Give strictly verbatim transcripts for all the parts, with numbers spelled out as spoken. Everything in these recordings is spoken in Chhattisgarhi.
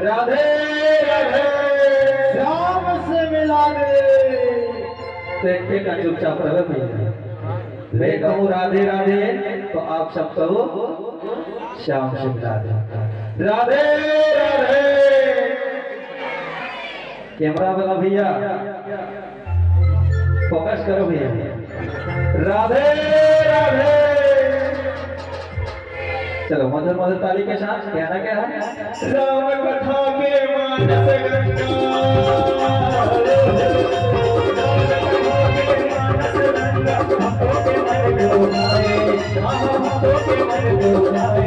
राधे राधे। श्याम से मिला दे। तो एक, एक चुपचाप रहो भैया। मैं कहूँ राधे राधे, तो आप सब कहो श्याम से मिला दे। राधे राधे। कैमरा वाला भैया, फोकस करो भैया। राधे राधे। चलो, मधुर मधुर ताली के साथ कहना क्या है? राम कथा के मानस गंगा, राम कथा के मानस गंगा, भक्तों के मन को भाए, भक्तों के मन को भाए।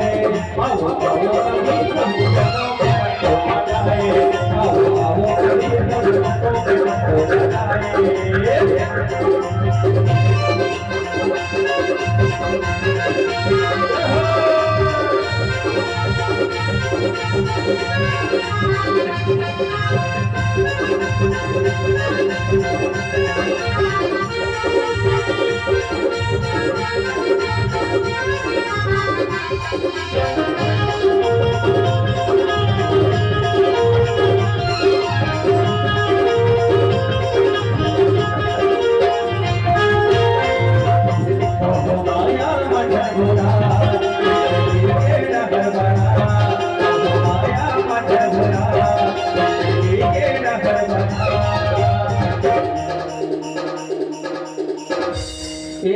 ए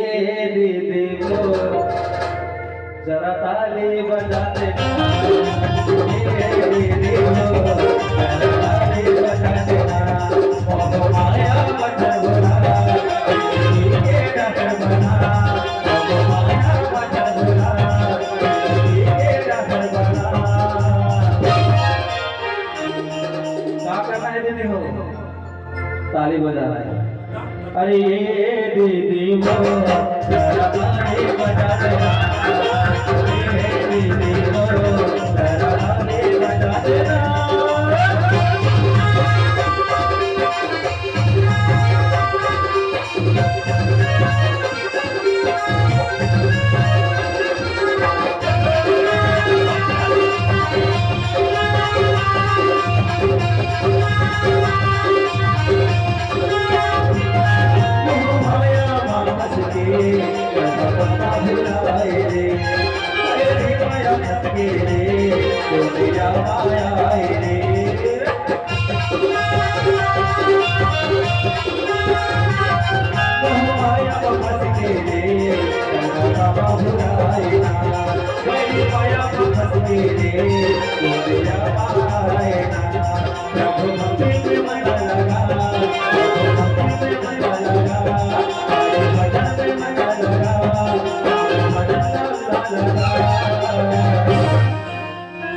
दीदी को जरा ताली बजा दे। ए दीदी को जरा ताली बजा दे। मोह माया मत भुला, ये डर बना। मोह माया मत भुला, ये डर बना। का करना है दीदी हो? ताली बजाना है। अरे ये दीदी वो जरा ताली बजा देना। ये दीदी वो जरा ताली बजा देना।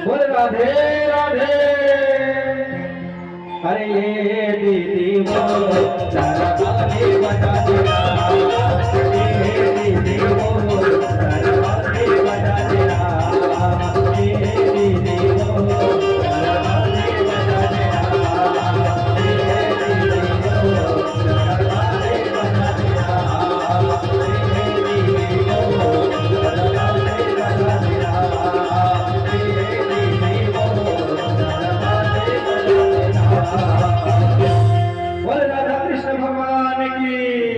बोल राधे राधे। अरे ये दीदी वो जरा ताली बजा देना। ये दीदी वो जरा ताली बजा देना। ये दीदी वो जरा ताली बजा देना। ये दीदी वो जरा ताली बजा देना। की